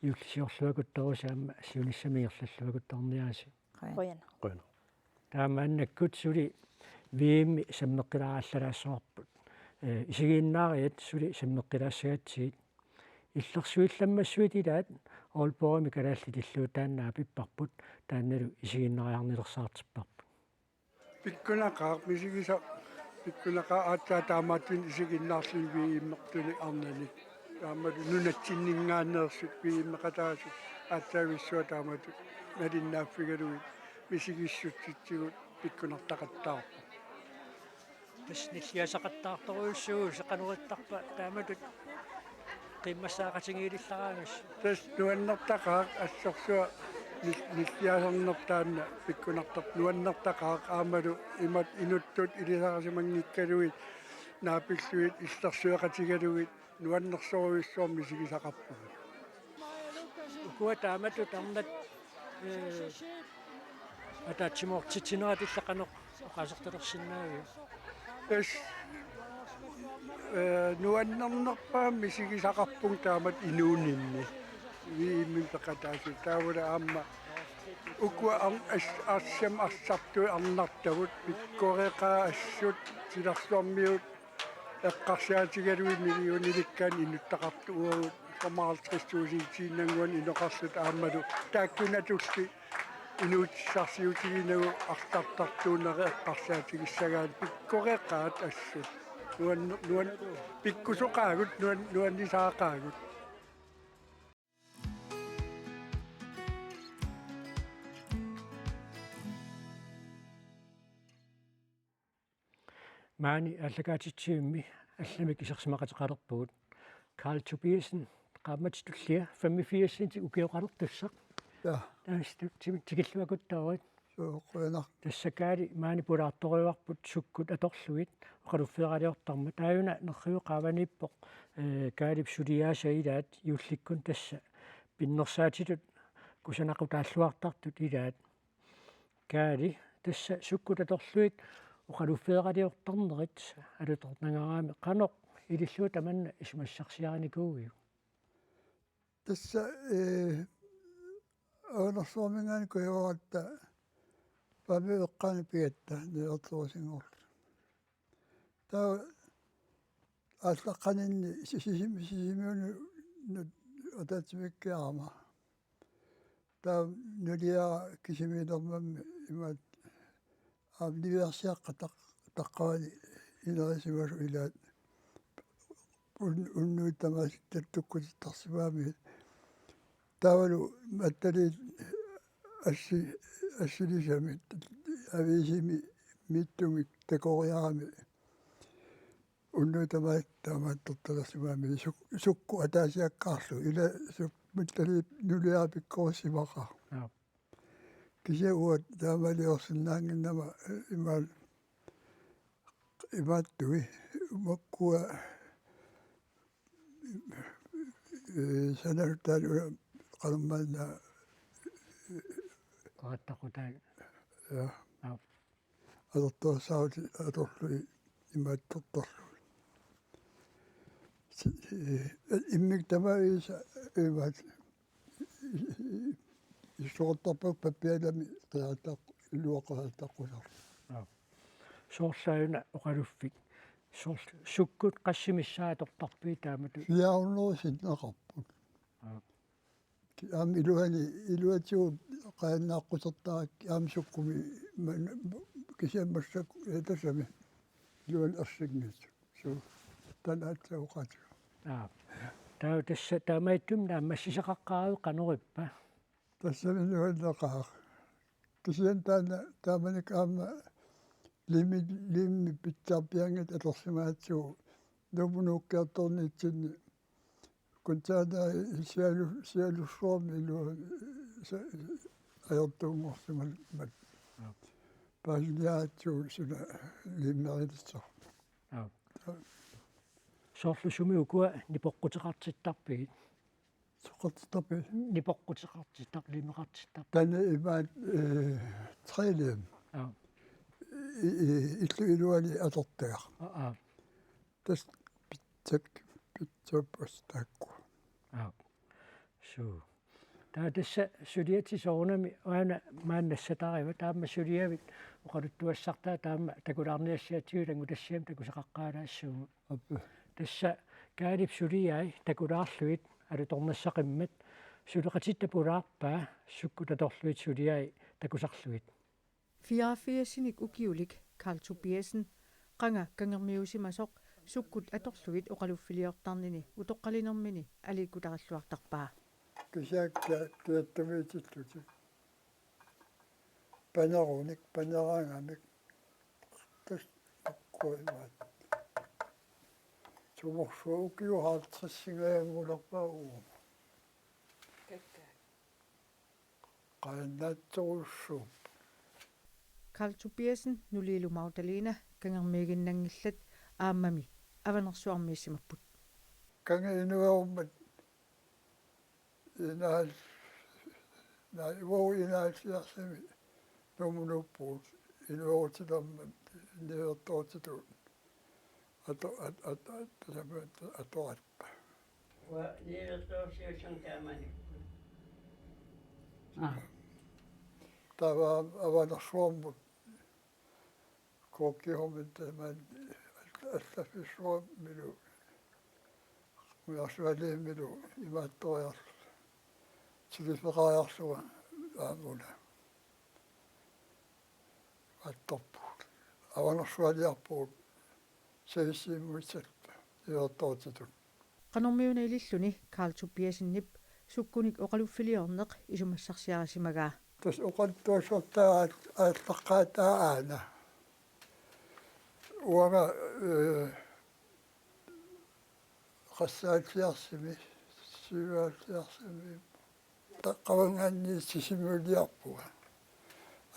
juullisiorluakuttorusi aamma siunissami ingerlalluakuttorniaritsi. Qujan. Qujan. Qujan. Taamaannakkut suli V M sammeqqilaarallarsuarput. Eh, isigiinnaariat suli sammeqqilaassagatsigit. Illersuillammassuit ilaat Aalborgimi kalaallit illuutaannaa pipparput, taannalu isiginnaariarnilersaartipparput. Pikkunaqaaq misigisa-, pikkunaqaaq aatsaat taamaattunik isiginnaarluni V M-ertunik arnani. Taamalu nunatsinninngaanneersut V M-eqataasut aatsaavissuaq taamatut nalinnaaffigalugit misigissutsitsigut pikkunartaqattaarpoq. Tassa nilliasaqattaartorujussuuvoq, qanoq ittarpa taamatut qiimmassaaqatigiilillaraangassi? Tassa nuannertaqaaq assorsuaq nil-, nilliasarneq taanna pikkunartarpoq, nuannertaqaaq aammalu imatut inuttut ilisarisimanngikkaluit naapillugit illersueqatigalugit nuannersorujussuarmik misigisaqarpugut. Ukua taamatut arnat, eh, ataatsimoortitsinerat illit qanoq oqaasertalersinnaaviuk? Tassa, eh, nuannernerpaamik misigisaqarpunga taamatut inuuninni. V M-imi peqataasut taavalu aamma ukua ar-, as-, arsam arsartui arnartavut pikkoreqaat assut silarsuarmiut eqqarsaatigalugit millionilikkaanik inuttaqartut uagut femoghalvtreds tusindiinnannguanik inoqarluta aammalu taakkunatulli inuutissarsiutiginagu arsartartuunerit eqqarsaatigissagaanni pikkoreqaat assut. Nuan-, nuan-, pikkusoqaagut, nuan-, nuannisaaqaagut. Maani aallakaatitsivimmi allamik isersimaqateqalerpugut. Karl Tobiassen, qaammatip tullia femogfirsinitik ukioqalertussaq. Ja. Taanna ti-, tikilluakuttoorit. Suu, qujanaq. Tassa Karl maani pulaartorujuarput sukkut atorlugit oqaluffeeraliortarmat. Taajuna nerriviup qaavaniippoq, eh, Karlip suliaasa ilaat juullikkut tassa pinnersaatitut kusanaqutaalluartartut ilaat. Karl, tassa sukkut atorlugit oqaluffeeraliortarnerit alutornangaarami qanoq ilillugu tamanna isumassarsiarinikuuiuk? Tassa, eh, Avanersuarminngaanniit kujavaratta Paamiut eqqaani pigatta nalilertorusunngorluta. Taava aallaqqaninni Sisimi-, Sisimiunut ataatsimiikkiarama. Taava nuliara kisimiilermammi imaat aamma niviarsiaqqat taq-, taqqavani inerisimasoq ilaat un-, unnuit tamaasa tattukkutittarsimagami. Taavalu Mattaliit assi-, assilisamik aviisimi miittumik takoriarami unnuit tamaasa taamaattortalersimagami suk-, sukkut ataasiakkaarlugit ila suk-, Mattaliit nuliara pikkorissimaqaaq. Aap. Kisianni uanga taamaaliorsinnaannginnama, eh, imaal-, imaattui makkua Ee, sanartaan una qanormaanna, Qarattaqutaa. Ja. Aap. Atortuassaarutit atorlugit imaattortarlugit. Si-, ee, immikkut tamaasa imaat issoqartarput pappialami qiattaq iluaqattaqqusarlu. Aap. Soorlu aana oqaluffik. Soorlu sukkut qassit missaat atortarpigit taamatut? Fire hundrede sinneqarput. Aap. Aamma iluani, iluatigut qajannaaqqusertarakkit aamma sukkumi man-, kisianni massakkut, ee, tassami iluani ersinngitsut. Suu, taanna aatsaat oqaatigaara. Aap. Taava tassa taamaattumik naammassisaqaqqaaravit qanoq ippa? Tassami nuanneqaaq. Kisianni taanna taamanikkut aamma liimi-, liimi pitsaarpianngitsoq atorsimagatsigu Nuummut nuukkiartornitsinni Kun taanna sialu-, sialussuarmilu sa-, ajortuunngorsimalluta. Aap. Paasiniaratsigu suna liimerilissaq. Aap. Soorlu sumi ukua nipoqquteqartittarpigit? Soqartittarpigit? Nipoqquteqartittar-, liimeqartittar-. Taanna imaat, ee, tre lim. Aap. I-, i-, illu iluani atortagaq. Aa, aap. Tassa pitsat, pitsat pos taakku. Aap. Suu. Taava tassa suliatit soorunami aana maanna nassatarivat, taava aamma suliavit oqaluttuassartaat taama takulaarniassagatsigu ilanngutassiami takusaqaqqaalaassuugut. Aap. Tassa Kaalip suliai takulaarlugit alutornassaqimmat suleqatitta pulaarpaa sukkut atorlugit suliai takusarlugit. Fireogfirsinik ukiulik Karl Tobiassen qanga kangermiuusimasoq sukkut atorlugit oqaluffiliortarnini utoqqalinermini aliikkutarilluartarpaa. Kisianni kiattumiitillutik. Panerunik, paneraangamik. Tassa ukkuimaat. Sumorsuaq ukiut halvtredsingajaanngulerpaa uuma. Kakkaak. Qajannaatsorujussuupput. Karl Tobiassen nuliilu Magdalena kangermiiginnanngillat aammami Avanersuarmiissimapput. Kange inuerummat inaal-, naa, uagut enoghalvfjerdsimi Nuummut nuuppugut inuerutilermat niuertoortitut. Ato-, at-, at-, at-, tasamaattut atoratta. Uanga niuertoorsiussannga taamanikkut. Aa. Taava Avanersuarmut Kookkihumin tamaani all-, allaffissuarmilu Ujarsualiimilu imaattoriarlunga. Tilifeqariarlunga aamma una. Imaattorpugut. Avanersualiarpugut. Savissiimuitsalluta. Ivertoortitut. Qanormiuna ililluni Karl Tobiassenip sukkunik oqaluffiliorneq isumassarsiarisimagaa. Tassa oqaluttuassartaa aal-, aallaqqaataa aana. Uanga, ee, qassaatiarsimi, syvoghalvfjerdsimi. Taqqavanngaanniit Sisimiuniarpunga.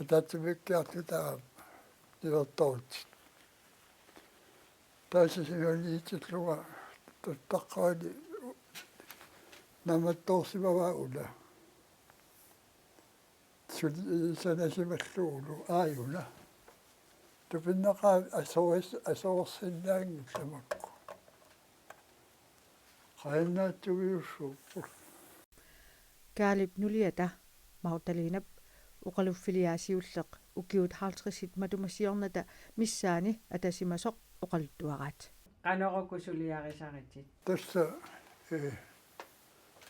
Ataatsimiikkiarluta aamma niuertoortitut. Taava Sisimiuniitillunga taqqavani naammattoorsimavaa una. Suli sanasimallugulu aajuna. Tupinnaqaaq asoris-, asoorsinnaanngillat makku. Qajannaatsumiussuupput. Kaalip nuliata Magdalenap oqaluffiliaa siulleq ukiut halvtredsit matuma siornata missaani atasimasoq oqaluttuaraat. Qanoq uku suliarisaritit? Tassa, ee,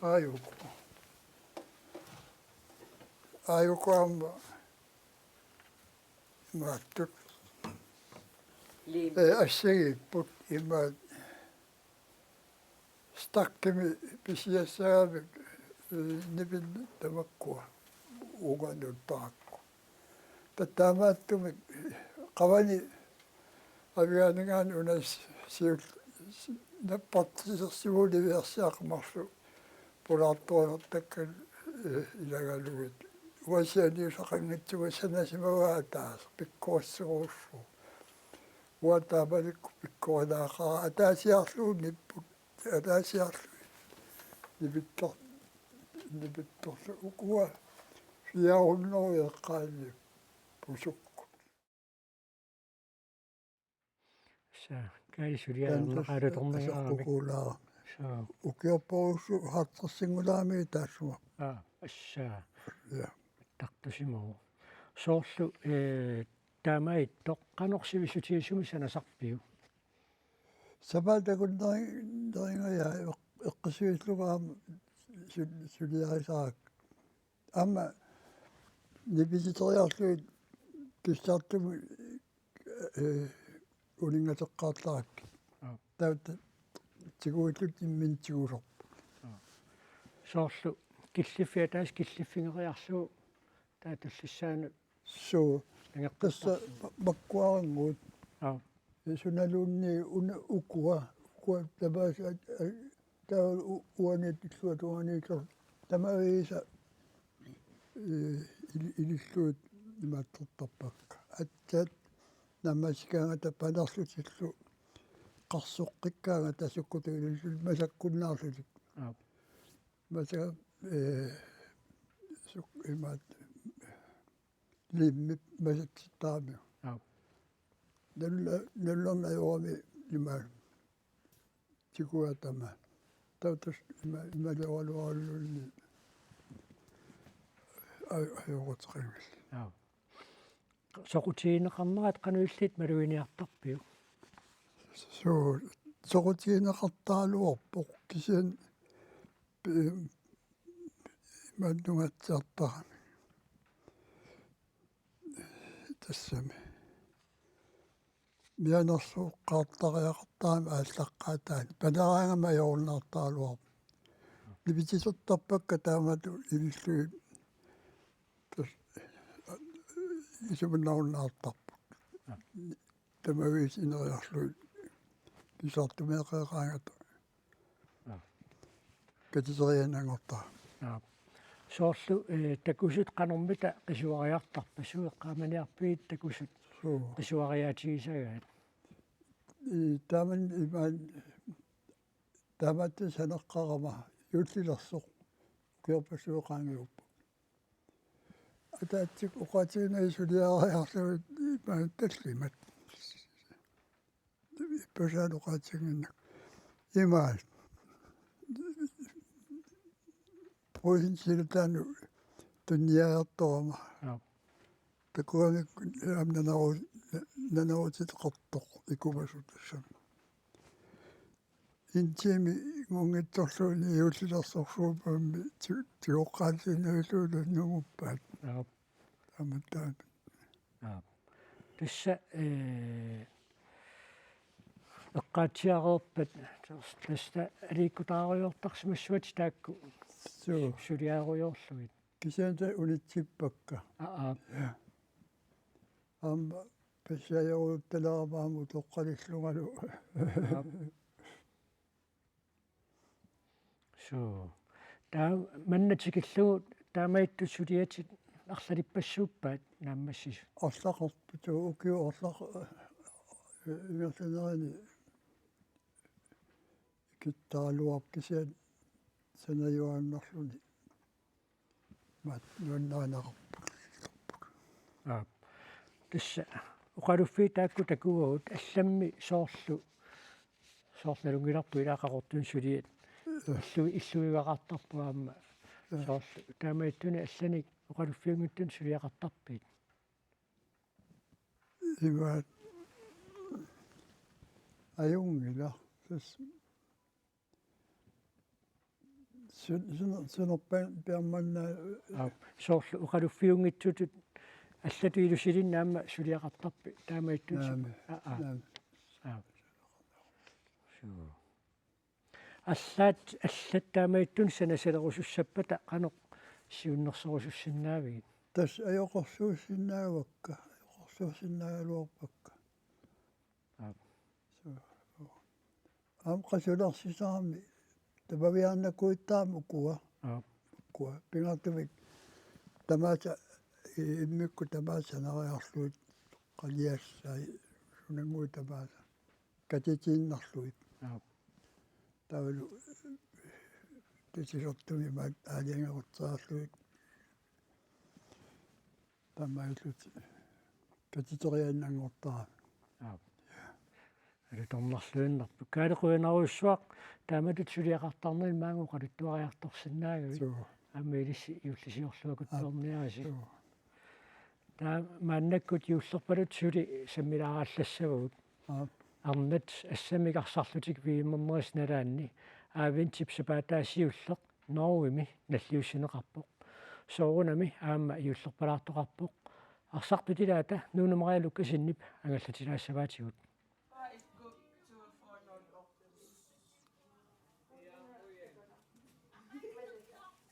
aajuku. Aajuku aamma imaattut. Liim. Ee, assagiipput imaat. Stakkimi pisiassagamik, ee, nipinnut tamakkua unganut taakku. Taava taamaattumik qavani aviaaninngaanniit una si-, siul-, si-, nappartisersimuliviarsiaq marluk pulaartoriartakkat, ee, ilagalugit. Uasianiusaqanngitsuga sanasimavaa ataaseq pikkorissorujussuuvoq. Uanga taamanikkut pikkorilaaqaara ataasiarluunniipput, ataasiarlugit. Nipittor-, nipittorlu ukua fire hundrede eqqaanni pusukkut. Sa, Kaali sulialerneqalutornagaaramik. Asoqqukuulaarami. Sa. Ukiorpassuit halvtredsinnguulaarami taassuma. Aa, assa. Ja. Tartusimavoq. Soorlu, eh, taamaattoq qanoq sivisutigisumik sanasarpiuk? Sapaatip akunneri-, neringajaat eq-, eqqissillunga aamma sul-, suliarisarakkit. Aamma nipititeriarlugit kissartumik, eh, uninngateqqaartarakkit. Aa. Taava tiguillutik imminnut tigusorput. Aa. Soorlu killiffiit ataaseq killiffigeriarlugu taava tullissaanut. Suu. Tassa angertuttarsuuvoq. Ma-, makkuarannguit. Aa. Sunaluunniit una ukua, ukua tamaasa, a-, a-, taava u-, uani tulluatungaaniittoq tamaviisa, eh, ili-, ilillugit imaattortarpakka. Aatsaat naammassikaangata panerlutillu qarsoqqikkaangata sukkut ilillugit masakkunnaarlutik. Aa. Masa-, eh, suk-, imaat-, limmip masatsittarami. Aap. Nalla-, nallernajoorami ima tiguaa tamaat. Taava tassa ima, imaluunniit a-, ajoquteqanngillat. Aap. Soqutigineqarnerat qanoq illit maluginiartarpiuk? Suu, soqutigineqartaraluarpoq kisianni pi-, imaannunngatsiartarami. Tassami. Mianersuuqqaartariaqartarami aallaqqaataani. Paneraangama ajorunnaartaraluarpoq. Nipitisertarpakka taamatut ilillugit tassa isumannaarunnaartarput. Tamaviisa ineriarlugit kissartumeeqqaangata. Aa. Kateterianngorta. Aa. Soorlu, eh, takusut qanormita qisuariartarpassuit, eqqaamaniarpigit takusut. Suu. Qisuariaatigisagaat. I, taaman imaan, taamatut saneqqaarama juullilersoq ukiorpassuit qaangiupput. Ataatsip oqaatigineq suliariarlugit imaat tallimat. Ippassaq oqaatiginnginnakku. Imaat. Puisin silataanut tunniariartorama. Aap. Takugamikku aamma nanaru-, nanaruteqartoq ikumasut tassami. En time-nngortorluunniit juullilersorsuummammi ti-, tigoqqaatiginnarlugu nunguppaat. Aap. Taamaattumik. Aap. Tassa, eh, eqqaatsiareerpat tassa aliikkutaarujoortarsimassuatit taakku. Suu. Suliarujoorlugit. Kisianni tassa unitsippakka. Aa, aa. Ja. Aamma pissaajaruuttalerama aamma utoqqalillungalu. Aap. Suu. Taava manna tikillugu taamaattut suliatit arlalippassuuppat naammassisut? Arlaqarput ukiut arlaq-, ingerlanerani ikittaraluarpoq kisianni sanajuaannarluni. Maat nuannarineqarput. Aap. Tassa oqaluffiit taakku takuagut allammi soorlu, soorlu nalunngilarput ilaa Qaqortumi suliat. Illu-, illuigaqartarput aamma. Soorlu taamaattunik allanik oqaluffiunngitsunik suliaqartarpit? Imaat ajunngilaq. Tassa Sun-, sun-, sunerpa-, piarmanna. Aap, soorlu oqaluffiunngitsutut allatut ilusilinnik aamma suliaqartarpit taamaattut? Naamik. Aa, aa. Naamik. Aap. Suu. Allaat, allaat taamaattut sanasalerusussappata qanoq siunnersorusussinnaaviuk? Tassa ajoqersuussinnaavakka, ajoqersuussinnaagaluarpakka. Aap. Suu. Aamma qasulersisarami tamaviaarnakuuttaarami ukua. Aap. Ukua. Pingaartumik tamaasa i-, immikkut tamaasa sanariarlugit qaliassai sunannguit tamaasa katitiinnarlugit. Aap. Taavalu Tutisortumik imaat aalajangerutsaarlugit. Taamaalillutik katiteriaannanngortarami. Aap. Alutornarluinnarpoq. Kaali qujanarujussuaq taamatut suliaqartarnermi maanga oqaluttuariartorsinnaagavit. Suu. Aamma ilissi juullisiorluakutsoorniarisi. Suu. Taava maannakkut juullerpaluttoq suli sammilaarallassavugut. Aap. Arnat assammik arsarlutik V M-ernerisa nalaanni. Aavinti sapaatip-aasiit juulleq Norgemi nalliussineqarpoq. Soorunami aamma juullerpalaartoqarpoq. Arsartut ilaata Nuunumaria Lukasenip angallatilaassavaatigut.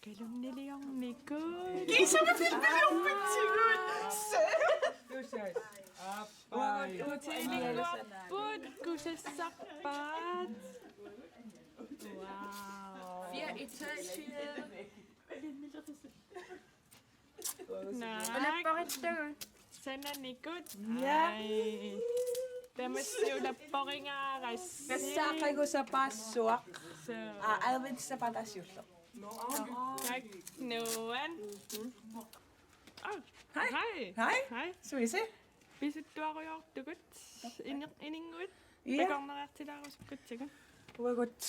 Kalunniliornikut. Kiisami filmiliorpitsigut. Tusas. Appai. Hotelikuapput kusassarpaat. Wow. Fire etager. Naak. Ulapparittagut. Sananikut. Ja. Ai. Tamassi ulapparigaarassi. Tassa aqagu sapaassuaq. Suu. Aa, adventip sapaatip-aasiit juulleq. Tak, nuan. Au. Hej. Hej. Hej. Hej. Suise. Pisuttuarujoortugut. Ini-, ininnguit. Ja. Takornariartilaarusukkutsigut. Uagut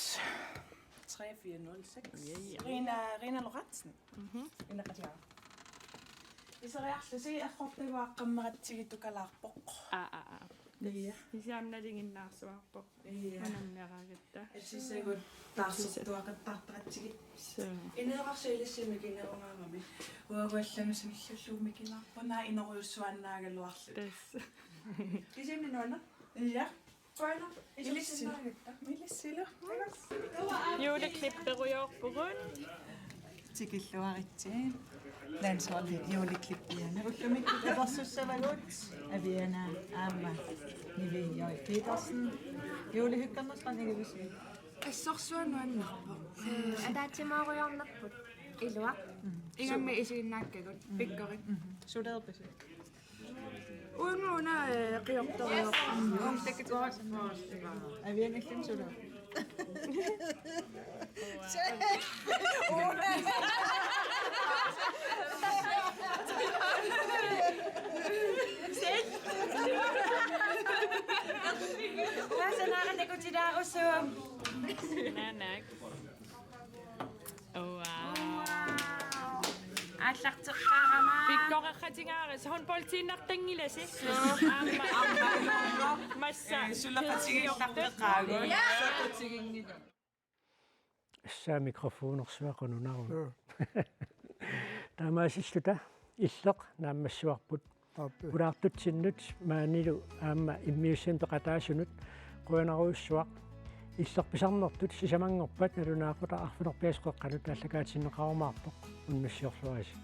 tre fire nul seks. Ja, ja. Rina, Rina Lorentzen. Mhm. Ineqatigaara. Iseriarlusi errortaguaqqammeratsigit tukalaarpoq. Aa, aa, aa. Ja. Kisianni nalinginnaarsuarpoq. Ja. Unammeeraagatta. Assisagut taarsertuaqattaartaratsigit. Suu. Ineerarsa ilissi mikinerugaarami. Uagut allamik samilluullugu mikineqarput, naak inerujussuannaagaluarluta. Tassa. Kisianni nuanneq. Ja. Qujanaq. Ilissi. Ilissilu. Ilissilu. Juleklipperujoorpugut. Tikilluaritsi. Landsholdi juleklippiani. Ullumikkut apersussavagut Aviana aamma Nivi J. Petersen. Julehyggerneq qanoq iliorpisi? Assorsuaq nuannerpoq. Ee, ataatsimoorujornerput. Iluaq. Mm. Ingammik isiginnaakkagut. Mm. Pikkorik. Mm. Suleerpisi? Uunga una, ee, qiortoriarpara. Avianillim sulu. Tassanaara takutilaarusuum. Nanak. Wow. Wow. Aallarteqqaarama. Pikkoreqatigaara, håndboldiinnartanngilasi. Suu. Aamma. Massa. Ee, suleqatigiinnarpeqqaagut. Ja. Suleqatigiinngilaq. Assa mikrofonersuaq qununaru. Suu. Taamaasilluta Illeq naammassivarput. Aappi. Pulaartutsinnut maanilu aamma immiussamik peqataasunut qujanarujussuaq. Illerpisarnertut sisamanngorpat nalunaaqutaq arfineq-pingasut qeqqanut aallakaatinneqarumaarpoq, unnussiorluarisi.